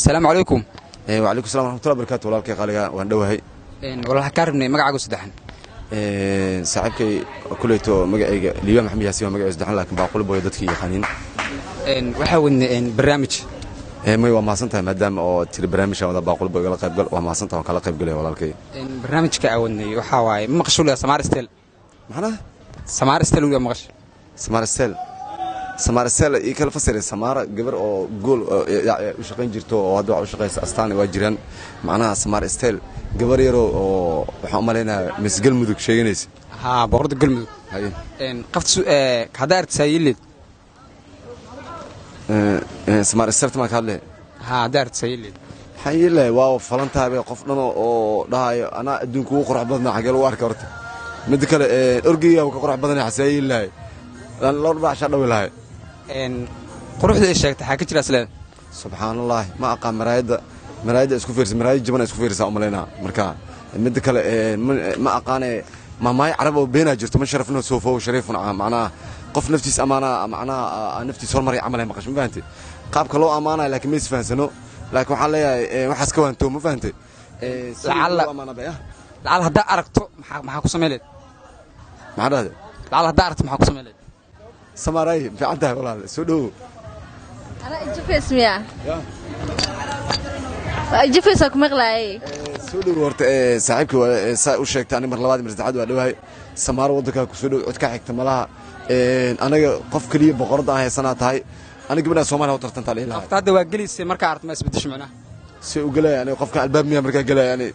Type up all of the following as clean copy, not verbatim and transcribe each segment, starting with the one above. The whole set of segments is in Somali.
Asalaamu calaykum. Wacalaykum salam waraxmatullahi barakatu. Walaalkay qaaliga, waan dhowahay. Walaal, waxaan kaa rabnay magacaagu saddexan. Saaxiibkay, kuleyto magacayga Liibaan Maxamed Yaasiin waa magacayga saddexan, laakiin Baaquli Boy dadkii yaqaaniin. Waxaa wadnay barnaamij. May, waa mahadsan tahay. Maadaama oo tiri barnaamijka wada, Baaquli Boy igala qaybgal, waa mahadsan tahay, waan kala qaybgalaya, walaalkay. Barnaamijka aa wadnay waxaa waaye, ma maqasho weligaa Samaar Style? Maxana? Samaar Style weligaa maqasho? Samaar Style, Samaar Style ii kala fasiray. Samaara gabar oo gool u shaqayn jirto oo hadda wax u shaqaysa Astaan waa jiraan. Macnaha Samaar Style gabar yaroo oo waxaan u malaynayaa Miss Galmudug sheeganaysa. Haa, boqorada Galmudug. Haye. Qafta haddaa aragtisaa yeeleed? Samaar Style maa ka hadle? Haa, haddaa aragtisaa yeeleed? Maxaan yeelahay? Waa falantahay qof dhan oo dhahayo anaa adduunka ugu qurux badnaa. Xagee lagu arka horta? Midda kale, orgeyga ka qurux badanay. Xasee yeeli lahay? Loo dhashaa dhawi lahay. Quruxda ay sheegtay xaa ka jira isleeda? Subxaan Allahi, ma aqaan. Maraayadda isku fiirsa, maraayad jaban isku fiirsaa umalaynaa. Marka midda kale, ma aqaane, maamaayo Carab oo beenaa jirto: man sharafna soofo shariifun. Macnaha qof naftiis amaanaa, macnaha naftiis hormaray camal ay maqasho. Ma fahantay qaabka loo amaanayo? Laakiin ma isfahansano. Laakiin waxaan leeyahay, waxaas ka waanto. Ma fahantay? Lacala haddaa aragto maxaa ku samayn leed? Maxaa dhahday? Lacala haddaa aragto maxaa ku samayn leed? Samaaray, fiican tahay walaal, soo dhowo. Anaa ijafeys miyaa? Waa ijafeysaa ku maqlaayay. Soo dhowo horta, saaxiibkii saa u sheegtay. Ani mar labaad, mar saddexaad waa dhowahay. Samaaro, waddankaa ku soo dhow, cod ka xigta malaha. Anaga qof keliya boqoradda aan haysanaa tahay. Aniga gabadhaan Soomaaliya u tartantaa dhihi lahay. Qofta hadda waa gelaysay, markaa aragto ma isbedesho macnaha? Si u gelaya aniga qofka albaab miyaa markaa gelaya? Ani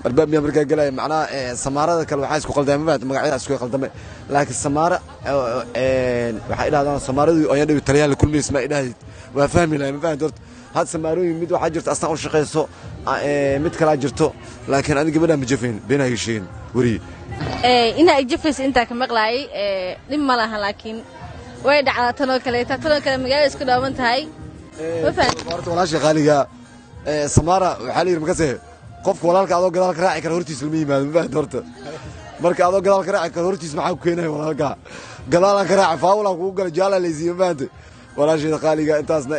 albaab miyaa markaa gelaya? Macnaha Samaarada kale waxaa isku qaldamay, ma fahamta, magacyada isku qaldamay. Laakiin Samaara waxay idhahdaan Samaaradu ayaan dhawi Taliyaan la kulmaysa ma idhahdid, waa fahmi lahay. Ma fahamta horta? Had Samaarooyin mid waxaa jirto Astaan u shaqayso, mid kalaa jirto, laakiin aniga gabadhaan ma jafayn, been hayga sheegin, weriye. Inaa ijafaysa intaa ka maqlaayay, dhib ma laha, laakiin way dhacdaa tanoo kaleeta, tanoo kale magaalada isku dhaawan tahay. Ma fahamta? Horta walaasha qaaliga Samaara, waxaa la yidhi makase qofka walaalka adoo gadaal ka raaci kara hortiis lama yimaado. Ma fahamta horta? Marka adoo gadaal ka raaci kara hortiis maxaa ku keenaya? Walaalka gadaalaan ka raaci, faawulaan kugu galay, jaalaa laysiiye. Ma fahamta, walaasheeda qaaliga? Intaasna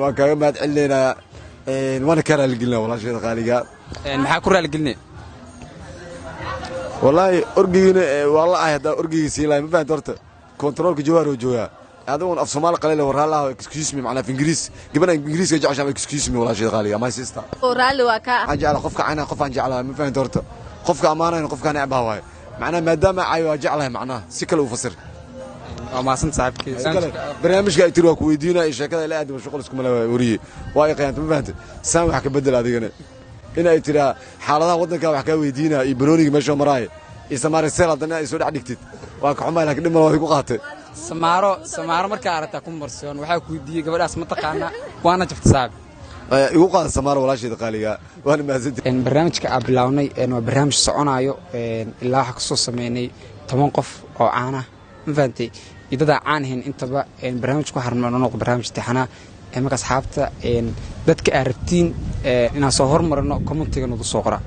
waan kaaga mahad celinaynaa, waana kaa raaligelinaa, walaasheeda qaaliga. Maxaa ku raaligelinaya? Wallaahi orgigiina waa la ahay. Haddaa orgigii sii lahay, ma fahamta horta, kontaroolka Jawaar oo joogaa. Adigoon af Soomaali qalila warraalaha, excuse me, macnaa af Ingiriis gabadha Ingiriiska jeceshaa. Excuse me, walaasheeda qaaliga, my sister. Oo raalli waa kaa. Waxaan jeclaa qofka cayna, qof aan jeclahay. Ma fahamta horta? Qofka ammaanayna qofka necbaa waaye. Macnaha maadaama cay waa jeclahay, macnaha si kale u fasir. Waa mahadsan saaxiibkii. Barnaamijka ay tiri waa ku weydiinaya iyo sheekada ila aadama shuqul iskuma le. Weriye waa ay khiyaanta. Ma fahamta? Saan wax ka bedel adigana in ay tiraa xaaladaha waddanka wax kaa weydiinaya iyo banooniga meesha maraaya iyo Samaari seel haddana ay soo dhex dhigtid, waa ka xumaay, laakiin dhib male, waa ku qaatay. Samaaro, Samaaro markaa aragtaa ku marsiyoon, waxaa ku weydiiyey gabadhaas ma taqaanaa, waana jabta saaxib. Igu qaada Samaaro, walaasheeda qaaliga, waana mahadsantihi. Barnaamijka aan bilownay waa barnaamij soconaayo ilaa waxaa kasoo sameynay 10 qof oo caana, ma fahantay, iyo dadaa caan ahayn intaba. Barnaamijku waxaa rabnaa inuu noqdo barnaamij tixanaa. Marka asxaabta, dadka aad rabtiin inaan soo hormarino, commentiga nagu soo qora.